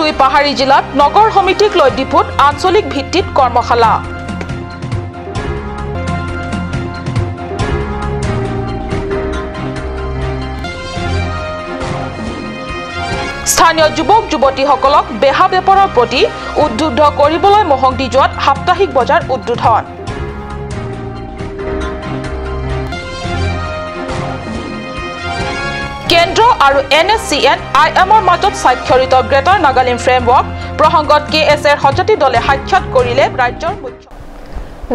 দুই পাহাৰী জিলাত নগৰ সমিতিক লৈ ডিফুত আঞ্চলিক ভিত্তিত কৰ্মশালা। স্থানীয় যুৱক যুৱতীসকলক বেহা বেপাৰৰ প্ৰতি উদ্বুদ্ধ কৰিবলৈ মহংদি যোৱাত সাপ্তাহিক বজাৰ উদ্বোধন। কেন্দ্ৰ আৰু NSCN IMৰ মাজত স্বাক্ষৰিত গ্ৰেটাৰ নাগালিম ফ্ৰেমৱৰ্ক প্ৰসংগত KSৰ সজাতি দলে সাক্ষাৎ কৰিলে ৰাজ্যৰ মুখ্য।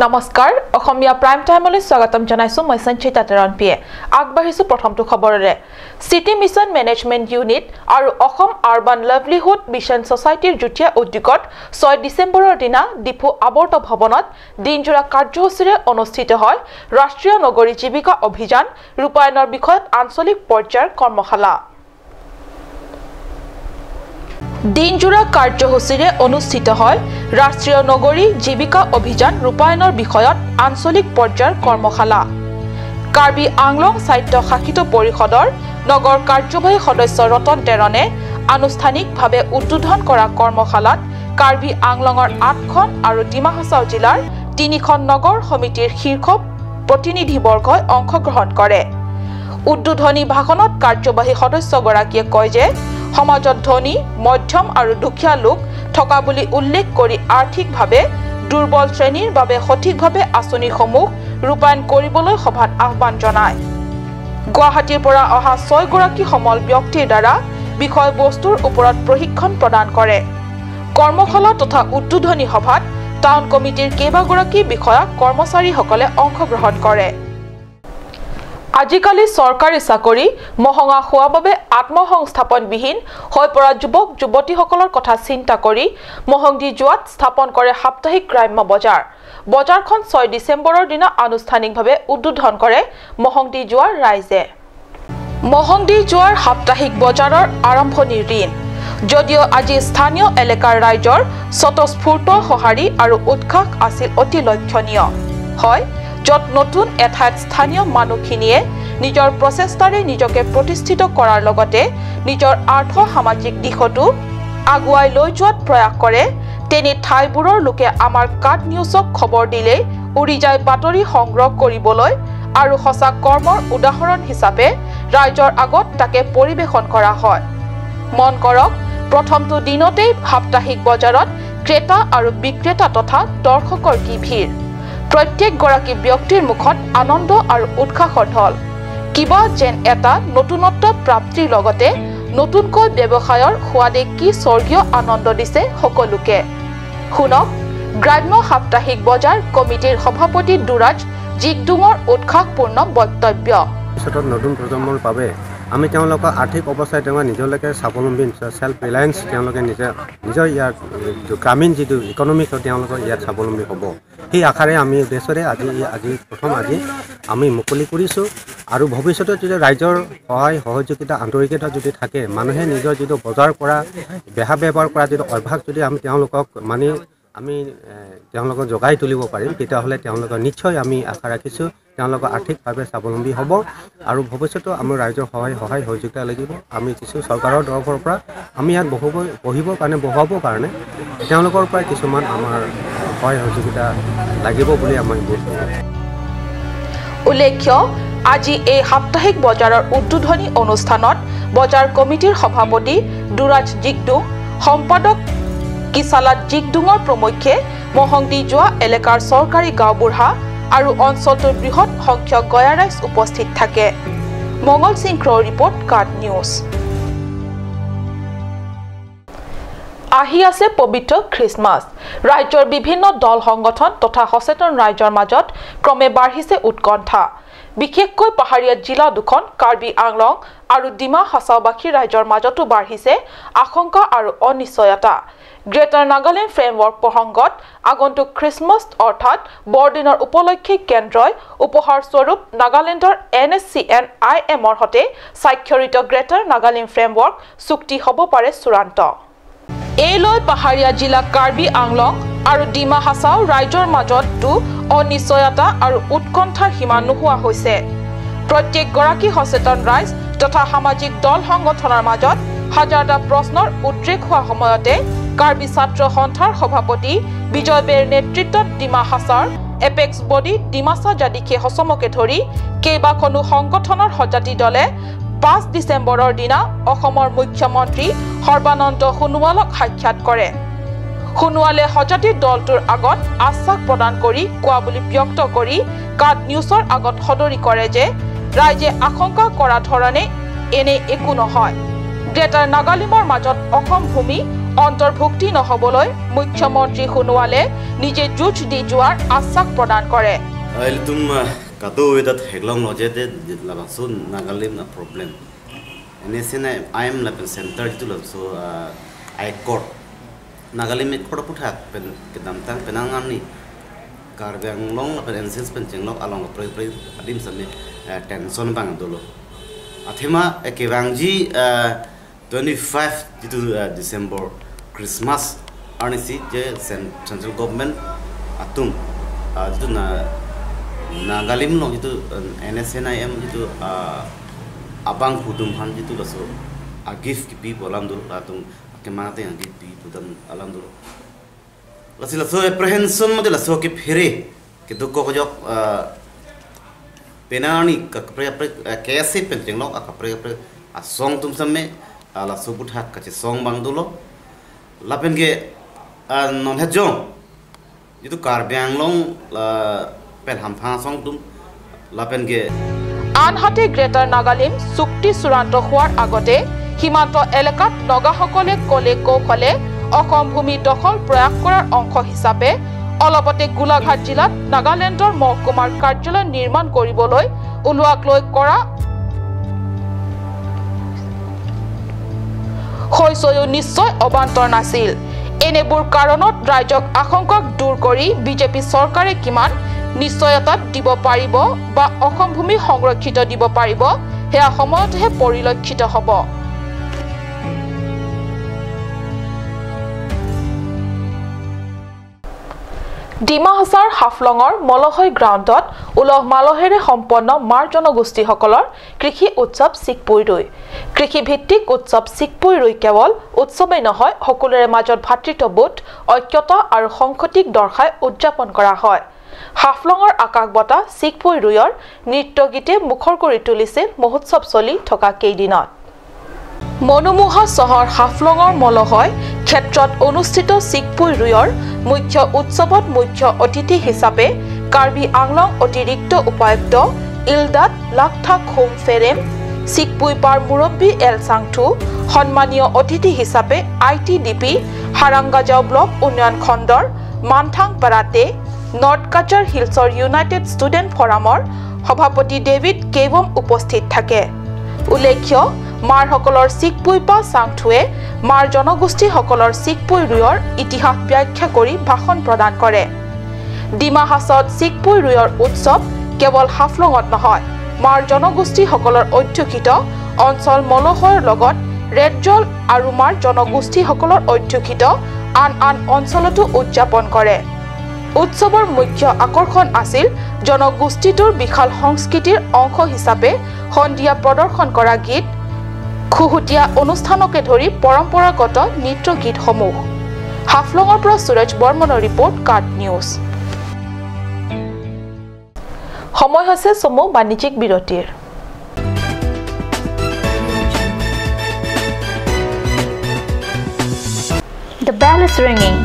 নমস্কাৰ, অসমীয়া প্ৰাইম টাইমলৈ স্বাগতম জনাইছো মই সঞ্চিতা তেৰণপিয়ে। আগবাঢ়িছো প্ৰথমটো খবৰেৰে। চিটি মিছন মেনেজমেণ্ট ইউনিট আৰু অসম আৰবান লাইভলিহুড মিছন ছ'চাইটিৰ যুটীয়া উদ্যোগত 6 ডিচেম্বৰৰ দিনা ডিফু আৱৰ্ত ভৱনত দিনজোৰা কাৰ্যসূচীৰে অনুষ্ঠিত হয় ৰাষ্ট্ৰীয় নগৰী জীৱিকা অভিযান ৰূপায়ণৰ বিষয়ত আঞ্চলিক পৰ্যায়ৰ কৰ্মশালা। দিনজোৰা কাৰ্যসূচীৰে অনুষ্ঠিত হয় ৰাষ্ট্ৰীয় নগৰী জীৱিকা অভিযান ৰূপায়ণৰ বিষয়ত আঞ্চলিক পৰ্যায়ৰ কৰ্মশালা। কাৰ্বি আংলং স্বায়ত্ত শাসিত পৰিষদৰ নগৰ কাৰ্যবাহী সদস্য ৰতন তেৰণে আনুষ্ঠানিকভাৱে উদ্বোধন কৰা কৰ্মশালাত কাৰ্বি আংলঙৰ 8খন আৰু ডিমা হাছাও জিলাৰ 3খন নগৰ সমিতিৰ শীৰ্ষ প্ৰতিনিধিবৰ্গই অংশগ্ৰহণ কৰে। উদ্বোধনী ভাষণত কাৰ্যবাহী সদস্যগৰাকীয়ে কয় যে সমাজত ধনী, মধ্যম আৰু দুখীয়া লোক থকা বুলি উল্লেখ কৰি আৰ্থিকভাৱে দুৰ্বল শ্ৰেণীৰ বাবে সঠিকভাৱে আঁচনিসমূহ ৰূপায়ণ কৰিবলৈ সভাত আহ্বান জনায়। গুৱাহাটীৰ পৰা অহা 6গৰাকী সমল ব্যক্তিৰ দ্বাৰা বিষয়বস্তুৰ ওপৰত প্ৰশিক্ষণ প্ৰদান কৰে। কৰ্মশালা তথা উদ্বোধনী সভাত টাউন কমিটিৰ কেইবাগৰাকী বিষয়া কৰ্মচাৰীসকলে অংশগ্ৰহণ কৰে। আজিকালি চৰকাৰী চাকৰি মহঙা হোৱাৰ বাবে আত্মসংস্থাপনবিহীন হৈ পৰা যুৱক যুৱতীসকলৰ কথা চিন্তা কৰি মহংদি যোৱাত স্থাপন কৰে সাপ্তাহিক গ্ৰাম্য বজাৰ। বজাৰখন 6 ডিচেম্বৰৰ দিনা আনুষ্ঠানিকভাৱে উদ্বোধন কৰে মহংদি যোৱাৰ ৰাইজে। মহংদি যোৱাৰ সাপ্তাহিক বজাৰৰ আৰম্ভণিৰ দিন যদিও আজি স্থানীয় এলেকাৰ ৰাইজৰ স্বতঃস্ফূৰ্ত সঁহাৰি আৰু উৎসাহ আছিল অতি লক্ষণীয় হয়, য'ত নতুন এঠাইত স্থানীয় মানুহখিনিয়ে নিজৰ প্ৰচেষ্টাৰে নিজকে প্ৰতিষ্ঠিত কৰাৰ লগতে নিজৰ আৰ্থ সামাজিক দিশতো আগুৱাই লৈ যোৱাত প্ৰয়াস কৰে। তেনে ঠাইবোৰৰ লোকে আমাৰ কাট নিউজক খবৰ দিলেই উৰি যায় বাতৰি সংগ্ৰহ কৰিবলৈ আৰু সঁচা কৰ্মৰ উদাহৰণ হিচাপে ৰাইজৰ আগত তাকে পৰিৱেশন কৰা হয়। মন কৰক, প্ৰথমটো দিনতেই সাপ্তাহিক বজাৰত ক্ৰেতা আৰু বিক্ৰেতা তথা দৰ্শকৰ কি ভিৰ। প্ৰত্যেকগৰাকী ব্যক্তিৰ মুখত আনন্দ আৰু উৎসাহৰ ঢল। কিবা যেন এটা নতুনত্ব প্ৰাপ্তিৰ লগতে নতুনকৈ ব্যৱসায়ৰ সোৱাদে কি স্বৰ্গীয় আনন্দ দিছে সকলোকে। শুনক গ্ৰাম্য সাপ্তাহিক বজাৰ কমিটিৰ সভাপতি দুৰাজ জিগডুঙৰ উৎসাহপূৰ্ণ বক্তব্য। নতুন প্ৰজন্মৰ বাবে আমি তেওঁলোকৰ আৰ্থিক অৱস্থাই তেওঁলোকে নিজলৈকে স্বাৱলম্বী, চেল্ফ ৰিলায়েন্স, তেওঁলোকে নিজে নিজৰ ইয়াত গ্ৰামীণ যিটো ইকনমিক তেওঁলোকৰ ইয়াত স্বাৱলম্বী হ'ব, সেই আশাৰে আমি উদ্দেশ্যৰে আজি আজি প্ৰথম আজি আমি মুকলি কৰিছোঁ। আৰু ভৱিষ্যতে যদি ৰাইজৰ সহায় সহযোগিতা আন্তৰিকতা যদি থাকে, মানুহে নিজৰ যিটো বজাৰ কৰা বেহা ব্যৱহাৰ কৰা যিটো অভ্যাস যদি আমি তেওঁলোকক মানে আমি তেওঁলোকক জগাই তুলিব পাৰিম, তেতিয়াহ'লে তেওঁলোকৰ নিশ্চয় আমি আশা ৰাখিছোঁ তেওঁলোকৰ আৰ্থিকভাৱে স্বাৱলম্বী হ'ব। আৰু ভৱিষ্যতেও আমাৰ ৰাইজৰ সহায় সহযোগিতা লাগিব। আমি কিছু চৰকাৰৰ তৰফৰ পৰা আমি ইয়াত বহিবৰ কাৰণে বহুৱাবৰ কাৰণে তেওঁলোকৰ পৰা কিছুমান আমাৰ সহায় সহযোগিতা লাগিব বুলি আমি বোধ কৰোঁ। উল্লেখ্য, আজি এই সাপ্তাহিক বজাৰৰ উদ্বোধনী অনুষ্ঠানত বজাৰ কমিটিৰ সভাপতি দুৰাজ জিগডুং, সম্পাদক কিচালাত জিগডুঙৰ প্ৰমুখ্যে মহংদি যোৱা এলেকাৰ চৰকাৰী গাঁওবুঢ়া আৰু অঞ্চলটোৰ বৃহৎ সংখ্যক গয়া ৰাইজ উপস্থিত থাকে। মংগল সিং ক্ৰৰ ৰিপৰ্ট, কাট নিউজ। আহি আছে পবিত্ৰ খ্ৰীষ্টমাছ। ৰাজ্যৰ বিভিন্ন দল সংগঠন তথা সচেতন ৰাইজৰ মাজত ক্ৰমে বাঢ়িছে উৎকণ্ঠা। বিশেষকৈ পাহাৰীয়া জিলা দুখন কাৰ্বি আংলং আৰু ডিমা হাছাওবাসী ৰাইজৰ মাজতো বাঢ়িছে আশংকা আৰু অনিশ্চয়তা। গ্ৰেটাৰ নাগালেণ্ড ফ্ৰেমৱৰ্ক প্ৰসংগত আগন্তুক খ্ৰীষ্টমাছ অৰ্থাৎ বৰদিনৰ উপলক্ষে কেন্দ্ৰই উপহাৰস্বৰূপ নাগালেণ্ডৰ NSCN IMৰ সৈতে স্বাক্ষৰিত গ্ৰেটাৰ নাগালেণ্ড ফ্ৰেমৱৰ্ক চুক্তি হ'ব পাৰে চূড়ান্ত। এই লৈ পাহাৰীয়া জিলা কাৰ্বি আংলং আৰু ডিমা হাছাও ৰাইজৰ মাজতো অনিশ্চয়তা আৰু উৎকণ্ঠাৰ সীমা নোহোৱা হৈছে। প্ৰত্যেকগৰাকী সচেতন ৰাইজ তথা সামাজিক দল সংগঠনৰ মাজত হাজাৰটা প্ৰশ্নৰ উদ্ৰেক হোৱা সময়তে কাৰ্বি ছাত্ৰ সন্থাৰ সভাপতি বিজয় বেৰ নেতৃত্বত ডিমা হাছাৰ এপেক্স বডি ডিমাচা জাদিখে হসমকে ধৰি কেইবাখনো সংগঠনৰ সজাতি দলে 5 ডিচেম্বৰৰ দিনা অসমৰ মুখ্যমন্ত্ৰী সৰ্বানন্দ সোণোৱালক সাক্ষাৎ কৰে। সোণোৱালে সজাতি দলটোৰ আগত আশ্বাস প্ৰদান কৰি কোৱা বুলি ব্যক্ত কৰি কাট নিউজৰ আগত সদৰি কৰে যে ৰাইজে আশংকা কৰা ধৰণে এনে একো নহয়। গ্ৰেটাৰ নাগালিমৰ মাজত অসম ভূমি অন্তৰ্ভুক্তি নহ'বলৈ মুখ্যমন্ত্ৰী সোণোৱালে নিজে যুঁজ দি যোৱাৰ আশ্বাস প্ৰদান কৰে। Tension bang dolo athema kewangji 25 jitu December Christmas arnisi je central government atum jitu na Nagalim long jitu NSNIM jitu abang hudum han jitu laso a gift ki pi bolam dolo atum kemate ang gift pi tudam alam dolo lasi laso apprehension made laso ki phire ke dukko jok penani kapre apre कैसे painting लोग kapre apre a song तुम सब में आला सुबुट हाथ कचे song bang दुलो लापेन के non है Jong ये तो कार्बियांग लोग पेन हम फां song तुम लापेन के আনহাতে গ্ৰেটাৰ নাগালিম চুক্তি চূড়ান্ত হোৱাৰ আগতে সীমান্ত এলেকাত নগাসকলে কলে কৌশলে অসম ভূমি দখল প্ৰয়াস কৰাৰ অংশ হিচাপে অলপতে গোলাঘাট জিলাত নাগালেণ্ডৰ মহকুমাৰ কাৰ্যালয় নিৰ্মাণ কৰিবলৈ ওলোৱাক লৈ কৰা হৈচৈও নিশ্চয় অবান্তৰ নাছিল। এনেবোৰ কাৰণত ৰাইজক আশংকাক দূৰ কৰি বিজেপি চৰকাৰে কিমান নিশ্চয়তা দিব পাৰিব বা অসম ভূমি সংৰক্ষিত দিব পাৰিব সেয়া সময়তহে পৰিলক্ষিত হ'ব। ডিমা হাছাৰ হাফলঙৰ মলহৈ গ্ৰাউণ্ডত উলহ মালহেৰে সম্পন্ন মাৰ জনগোষ্ঠীসকলৰ কৃষি উৎসৱ চিকপুই ৰুই। কৃষিভিত্তিক উৎসৱ চিকপুই ৰুই কেৱল উৎসৱেই নহয়, সকলোৰে মাজত ভাতৃত্ববোধ, ঐক্যতা আৰু সংহতিক দৰ্শাই উদযাপন কৰা হয়। হাফলঙৰ আকাশ বতাহ চিকপুই ৰুইৰ নৃত্য গীতে মুখৰ কৰি তুলিছিল মহোৎসৱ চলি থকা কেইদিনত। মনোমোহা চহৰ হাফলঙৰ মলহৈ ক্ষেত্ৰত অনুষ্ঠিত চিকপুই ৰুইৰ মুখ্য উৎসৱত মুখ্য অতিথি হিচাপে কাৰ্বি আংলং অতিৰিক্ত উপায়ুক্ত ইলদাত লাকথাক হোম ফেৰেম, চিকপুই পাৰ মুৰব্বী এল চাংথু, সন্মানীয় অতিথি হিচাপে I T D P Harangajao block উন্নয়ন খণ্ডৰ মানথাং পাৰাতে, নৰ্থ কাছাৰ হিলছৰ ইউনাইটেড ষ্টুডেণ্ট ফৰামৰ সভাপতি ডেভিড কেৱম উপস্থিত থাকে। উল্লেখ্য, মাৰসকলৰ চিকপুইপা চাংথুৱে মাৰ জনগোষ্ঠীসকলৰ চিকপুই ৰুইৰ ইতিহাস ব্যাখ্যা কৰি ভাষণ প্ৰদান কৰে। ডিমা হাছাত চিকপুই ৰুইৰ উৎসৱ কেৱল হাফলঙত নহয়, মাৰ জনগোষ্ঠীসকলৰ অধ্যুষিত অঞ্চল মলহৈৰ লগত ৰেডজল আৰু মাৰ জনগোষ্ঠীসকলৰ অধ্যুষিত আন আন অঞ্চলতো উদযাপন কৰে। উৎসৱৰ মুখ্য আকৰ্ষণ আছিল জনগোষ্ঠীটোৰ বিশাল সংস্কৃতিৰ অংশ হিচাপে সন্ধিয়া প্ৰদৰ্শন কৰা গীত, খুহুতীয়া অনুষ্ঠানকে ধৰি পৰম্পৰাগত নৃত্য গীতসমূহ। হাফলঙৰ পৰা সুৰজ বৰ্মনৰ ৰিপৰ্ট, কাট নিউজ। সময় হৈছে চমু বাণিজ্যিক বিৰতিৰ। The bell is ringing.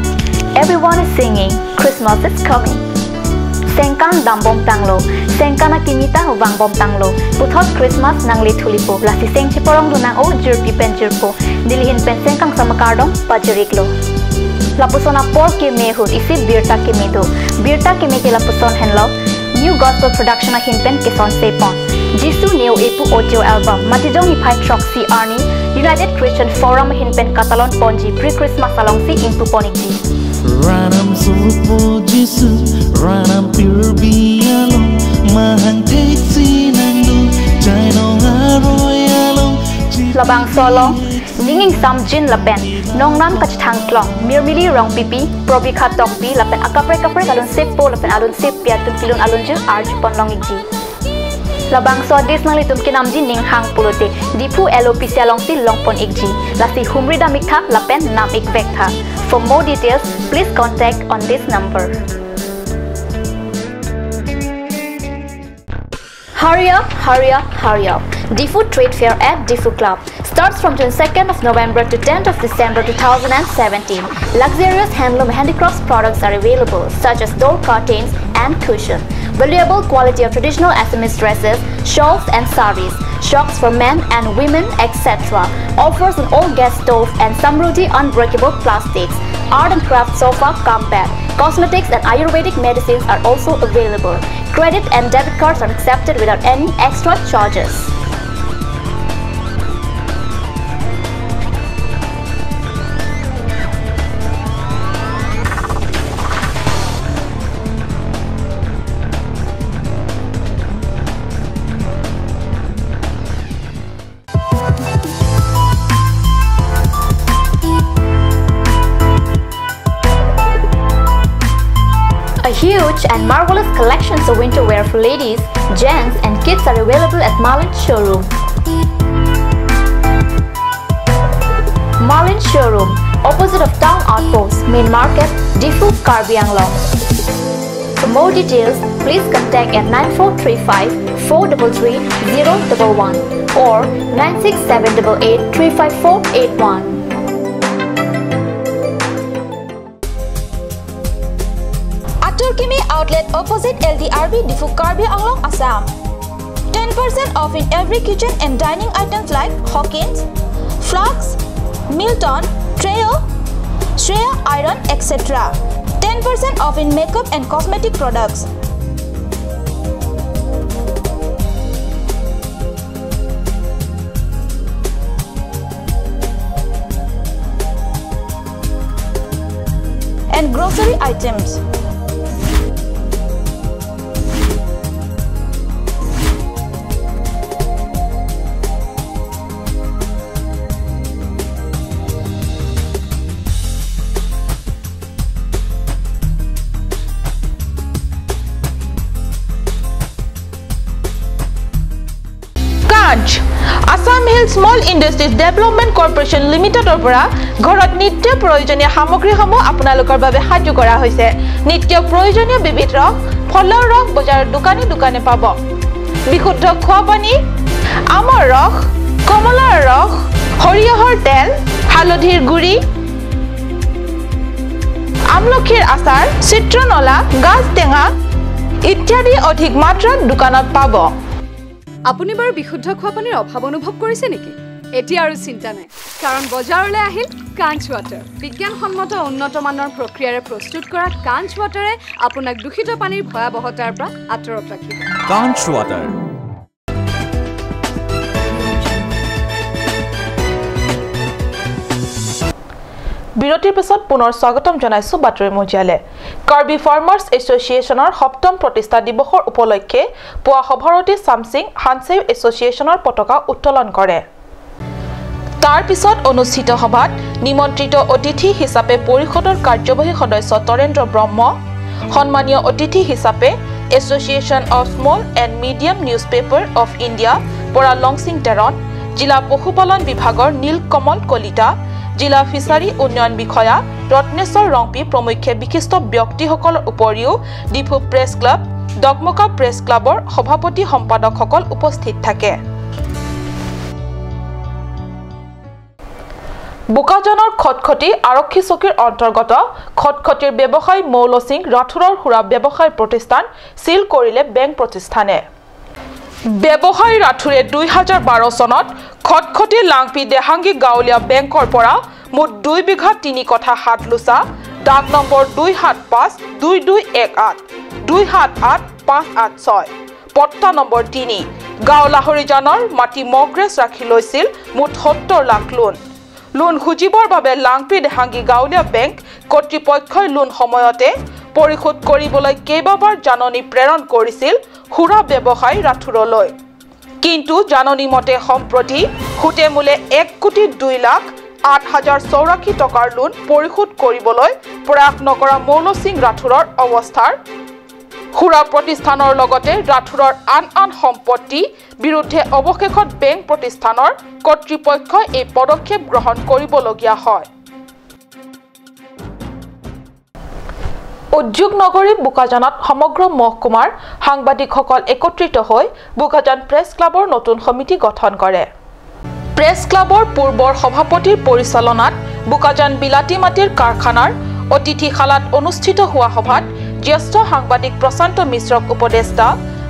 Everyone is singing. Christmas is coming. Sengkan dambom tanglo, sengkana kimita wangbom tanglo. Puthot Christmas nangli thulipo, lasi seng chiporong lunang o jurpi pen jurpo, nilihin pen sengkang samakardong pajeriklo. Lapusona por ke mehut isi birta ke medo, birta ke meke lapuson henlo. New Gospel Production a hinpen keson sepon. Jisu Neo Epu Audio Album, Matijong Ipai Troxy Arni, United Christian Forum hinpen Katalon Ponji Pre-Christmas along si Inpu Ponikji. Ranam Supo Jisu, Ranam Pirbialong, Mahang Teksi Nandu, Jainong Aroyalong, Labang Solong, Ninging Sam Jin Lapen, Nong Nam Kachthang Klong, Mirmili Rong Pipi, Probi Khatok Pi, Lapen Akapre Kapre Alun Sip Po, Lapen Alun Sip Piatun Kilun Alun Ju, Arj Ponlong Ji. Labang so dis nang litum kinam ji ning hang pulote Diphu alopecia long si longpon ik ji lasi humri da mikha lapen nam ik vek tha. For more details, please contact on this number. Hurry up, hurry up, hurry up. Diphu Trade Fair at Diphu Club starts from 22nd of November to 10th of December 2017. Luxurious handloom handicrafts products are available, such as door curtains and cushion. Valuable quality of traditional Assamese dresses, shawls and saris, shocks for men and women, etc. Offers an all gas stove and Samruddhi unbreakable plastics. Art and craft sofa cum bed. Cosmetics and Ayurvedic medicines are also available. Credit and debit cards are accepted without any extra charges. A huge and marvelous collections of winter wear for ladies, gents and kids are available at Marlin Showroom. Marlin Showroom, opposite of Town Outpost, Main Market, Diphu, Karbi Anglong. For more details, please contact at 9435 433 011 or 96788 35481. Kimi outlet opposite LDRB Diphu Karbi Anglong, Assam. 10% off in every kitchen and dining items like Hawkins, Flux, Milton, Treo, Shreya Iron, etc. 10% off in makeup and cosmetic products. And grocery items. Assam Hill Small Industries Development Corporation লিমিটেডৰ পৰা ঘৰত নিত্য প্ৰয়োজনীয় সামগ্ৰীসমূহ আপোনালোকৰ বাবে সাজু কৰা হৈছে। নিত্য প্ৰয়োজনীয় বিবিধ ৰস, ফলৰ ৰস বজাৰৰ দোকানে দোকানে পাব। বিশুদ্ধ খোৱা পানী, আমৰ ৰস, কমলাৰ ৰস, সৰিয়হৰ তেল, হালধিৰ গুড়ি, আমলখিৰ আচাৰ, চিত্ৰনলা, গাজ টেঙা ইত্যাদি অধিক মাত্ৰাত দোকানত পাব। আপুনি বাৰু বিশুদ্ধ খোৱা পানীৰ অভাৱ অনুভৱ কৰিছে নেকি? এতিয়া আৰু চিন্তা নাই, কাৰণ বজাৰলৈ আহিল কাঞ্চ ৱাটাৰ। বিজ্ঞানসন্মত উন্নত মানৰ প্ৰক্ৰিয়াৰে প্ৰস্তুত কৰা কাঞ্চ ৱাটাৰে আপোনাক দূষিত পানীৰ ভয়াৱহতাৰ পৰা আঁতৰত ৰাখিব। কাঞ্চ ৱাটাৰ। বিৰতিৰ পিছত পুনৰ স্বাগতম জনাইছো বাতৰি মজিয়ালে। কাৰ্বি ফাৰ্মাৰ্ছ এছ'চিয়েশ্যনৰ সপ্তম প্ৰতিষ্ঠা দিৱসৰ উপলক্ষে পুৱা সভাৰতী চামচিং হানছেউ এছ'চিয়েশ্যনৰ পতাকা উত্তোলন কৰে। তাৰ পিছত অনুষ্ঠিত সভাত নিমন্ত্ৰিত অতিথি হিচাপে পৰিষদৰ কাৰ্যবাহী সদস্য তৰেন্দ্ৰ ব্ৰহ্ম, সন্মানীয় অতিথি হিচাপে association of small and medium news paper of India পৰা লংচিং টেৰন, জিলা পশুপালন বিভাগৰ নীলকমল কলিতা, জিলা ফিচাৰী উন্নয়ন বিষয়া ৰত্নেশ্বৰ ৰংপি প্ৰমুখ্যে বিশিষ্ট ব্যক্তিসকলৰ উপৰিও Diphu press club, Dokmoka press ক্লাবৰ সভাপতি সম্পাদকসকল উপস্থিত থাকে। বোকাজানৰ খটখটি আৰক্ষী চকীৰ অন্তৰ্গত খটখটিৰ ব্যৱসায়ী মৌল সিং ৰাথোৰৰ সুৰা ব্যৱসায় প্ৰতিষ্ঠান চিল কৰিলে বেংক প্ৰতিষ্ঠানে। ব্যৱসায়ী ৰাথোৰে 2012 চনত খটখটি লাংপি দেহাংগী গাঁৱলীয়া বেংকৰ পৰা মুঠ 2 বিঘা 3 কঠা 7 লোচা ডাক নম্বৰ 275 2218 278 586 পট্টা নম্বৰ 3 গাঁও লাহৰীজানৰ মাটি মগ্ৰেছ ৰাখি লৈছিল মুঠ 70 লাখ লোন। লোন সুজিবৰ বাবে লাংপি দেহাংগী গাঁৱলীয়া বেংক কৰ্তৃপক্ষই লোন সময়তে পৰিশোধ কৰিবলৈ কেইবাবাৰ জাননী প্ৰেৰণ কৰিছিল সুৰা ব্যৱসায়ী ৰাথোৰলৈ। কিন্তু জাননী মতে সম্প্ৰতি সুতে মূলে 1,02,08,084 টকাৰ লোন পৰিশোধ কৰিবলৈ প্ৰয়াস নকৰা মৌল সিং ৰাথোৰৰ অৱস্থাৰ সুৰা প্ৰতিষ্ঠানৰ লগতে ৰাথোৰৰ আন আন সম্পত্তি বিৰুদ্ধে অৱশেষত বেংক প্ৰতিষ্ঠানৰ কৰ্তৃপক্ষই এই পদক্ষেপ গ্ৰহণ কৰিবলগীয়া হয়। উদ্যোগ নগৰী বোকাজানত সমগ্ৰ মহকুমাৰ সাংবাদিকসকল একত্ৰিত হৈ বোকাজান প্ৰেছ ক্লাবৰ নতুন সমিতি গঠন কৰে। প্ৰেছ ক্লাবৰ পূৰ্বৰ সভাপতিৰ পৰিচালনাত বোকাজান বিলাতী মাটিৰ কাৰখানাৰ অতিথিশালাত অনুষ্ঠিত হোৱা সভাত জ্যেষ্ঠ সাংবাদিক প্ৰশান্ত মিশ্ৰক উপদেষ্টা,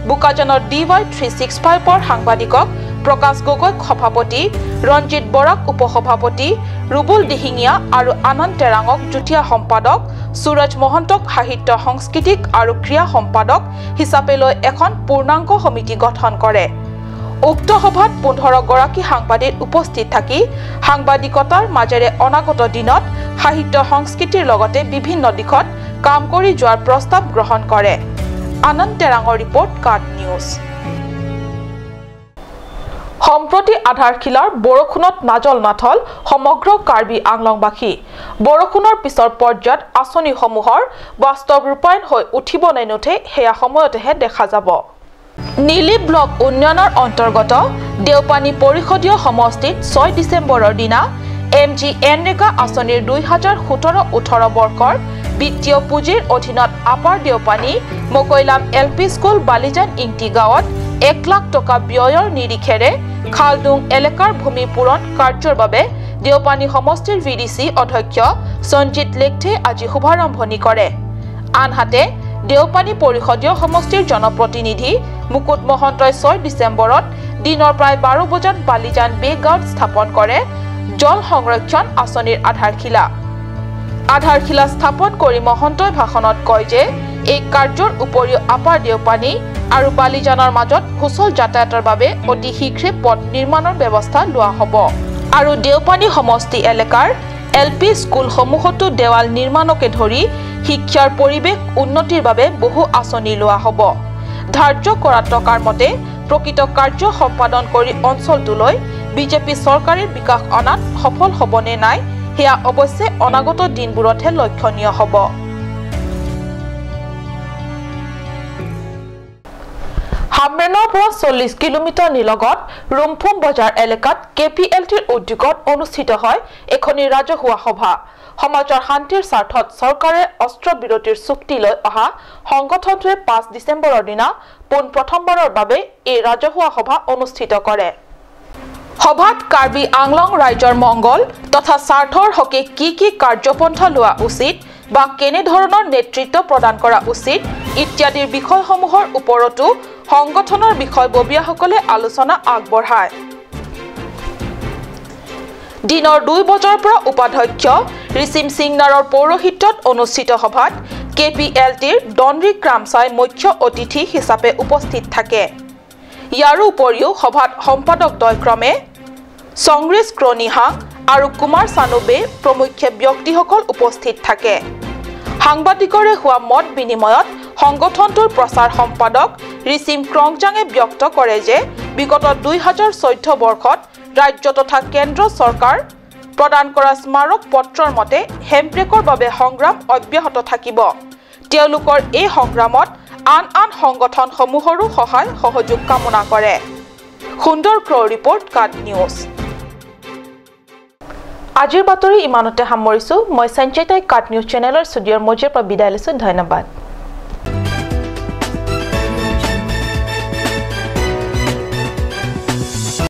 বোকাজানৰ DY 365ৰ সাংবাদিকক প্ৰকাশ গগৈক সভাপতি, ৰঞ্জিত বৰাক উপসভাপতি, ৰুবুল দিহিঙীয়া আৰু আনন্দ টেৰাঙক যুটীয়া সম্পাদক, সুৰজ মহন্তক সাহিত্য সাংস্কৃতিক আৰু ক্ৰীড়া সম্পাদক হিচাপে লৈ এখন পূৰ্ণাংগ সমিতি গঠন কৰে। উক্ত সভাত 15 গৰাকী সাংবাদিক উপস্থিত থাকি সাংবাদিকতাৰ মাজেৰে অনাগত দিনত সাহিত্য সংস্কৃতিৰ লগতে বিভিন্ন দিশত কাম কৰি যোৱাৰ প্ৰস্তাৱ গ্ৰহণ কৰে। আনন্দ টেৰাঙৰ ৰিপৰ্ট, কাট নিউজ। সম্প্ৰতি আধাৰশিলাৰ বৰষুণত নাজল নাথল সমগ্ৰ কাৰ্বি আংলংবাসী। বৰষুণৰ পিছৰ পৰ্যায়ত আঁচনিসমূহৰ বাস্তৱ ৰূপায়ণ হৈ উঠিব নে নুঠে সেয়া সময়তেহে দেখা যাব। নীলি ব্লক উন্নয়নৰ অন্তৰ্গত দেওপানী পৰিষদীয় সমষ্টিত 6 ডিচেম্বৰৰ দিনা MG NREGA আঁচনিৰ 2017-18 বৰ্ষৰ বিত্তীয় পুঁজিৰ অধীনত upper Deopani Mokailam LP school Balijan Ingti গাঁৱত 1 লাখ টকা ব্যয়ৰ নিৰিখেৰে খালডুং এলেকাৰ ভূমি পূৰণ কাৰ্যৰ বাবে দেওপানী সমষ্টিৰ VDC অধ্যক্ষ সঞ্জিত লেখথে আজি শুভাৰম্ভণি কৰে। আনহাতে দেওপানী পৰিষদীয় সমষ্টিৰ জনপ্ৰতিনিধি মুকুট মহন্তই 6 ডিচেম্বৰত দিনৰ প্ৰায় 12 বজাত বালিজান বে গাঁৱত স্থাপন কৰে জল সংৰক্ষণ আঁচনিৰ আধাৰশিলা। আধাৰশিলা স্থাপন কৰি মহন্তই ভাষণত কয় যে এই কাৰ্যৰ উপৰিও আপাৰ দেওপানী আৰু বালিজানৰ মাজত সুচল যাতায়াতৰ বাবে অতি শীঘ্ৰে পথ নিৰ্মাণৰ ব্যৱস্থা লোৱা হ'ব আৰু দেওপানী সমষ্টি এলেকাৰ LP স্কুলসমূহতো দেৱাল নিৰ্মাণকে ধৰি শিক্ষাৰ পৰিৱেশ উন্নতিৰ বাবে বহু আঁচনি লোৱা হ'ব। ধাৰ্য কৰা টকাৰ মতে প্ৰকৃত কাৰ্য সম্পাদন কৰি অঞ্চলটোলৈ বিজেপি চৰকাৰে বিকাশ অনাত সফল হ'ব নে নাই সেয়া অৱশ্যে অনাগত দিনবোৰতহে লক্ষণীয় হ'ব। হামৰেনৰ পৰা 40 কিলোমিটাৰ নিলগত ৰুমফুম বজাৰ এলেকাত KPLTৰ উদ্যোগত অনুষ্ঠিত হয় এখনি ৰাজহুৱা সভা। সমাজৰ শান্তিৰ স্বাৰ্থত চৰকাৰে অস্ত্ৰবিৰতিৰ চুক্তি লৈ অহা সংগঠনটোৱে 5 ডিচেম্বৰৰ দিনা পোনপ্ৰথমবাৰৰ বাবে এই ৰাজহুৱা সভা অনুষ্ঠিত কৰে। সভাত কাৰ্বি আংলং ৰাইজৰ মংগল তথা স্বাৰ্থৰ হকে কি কি কাৰ্যপন্থা লোৱা উচিত বা কেনেধৰণৰ নেতৃত্ব প্ৰদান কৰা উচিত ইত্যাদিৰ বিষয়সমূহৰ ওপৰতো সংগঠনৰ বিষয়ববীয়াসকলে আলোচনা আগবঢ়ায়। দিনৰ 2 বজাৰ পৰা উপাধ্যক্ষ ঋষিম সিংনাৰৰ পৌৰোহিত্যত অনুষ্ঠিত সভাত KPLTৰ ডনৰি ক্ৰামচাই মুখ্য অতিথি হিচাপে উপস্থিত থাকে। ইয়াৰ উপৰিও সভাত সম্পাদক দ্বয়ক্ৰমে সংগ্ৰেছ ক্ৰনিহাং আৰু কুমাৰ চানুবে প্ৰমুখ্যে ব্যক্তিসকল উপস্থিত থাকে। সাংবাদিকৰে হোৱা মত বিনিময়ত সংগঠনটোৰ প্ৰচাৰ সম্পাদক ঋষিম ক্ৰংজাঙে ব্যক্ত কৰে যে বিগত 2014 বৰ্ষত ৰাজ্য তথা কেন্দ্ৰ চৰকাৰ প্ৰদান কৰা স্মাৰক পত্ৰৰ মতে হেমব্ৰেকৰ বাবে সংগ্ৰাম অব্যাহত থাকিব। তেওঁলোকৰ এই সংগ্ৰামত আন আন সংগঠনসমূহৰো সহায় সহযোগ কামনা কৰে। সুন্দৰ ক্ৰ' ৰিপৰ্ট, কাট নিউজ। আজিৰ বাতৰি ইমানতে সামৰিছো। মই সঞ্চয়তাই কাট নিউজ চেনেলৰ ষ্টুডিঅ'ৰ মজিয়াৰ পৰা বিদায় লৈছো। ধন্যবাদ।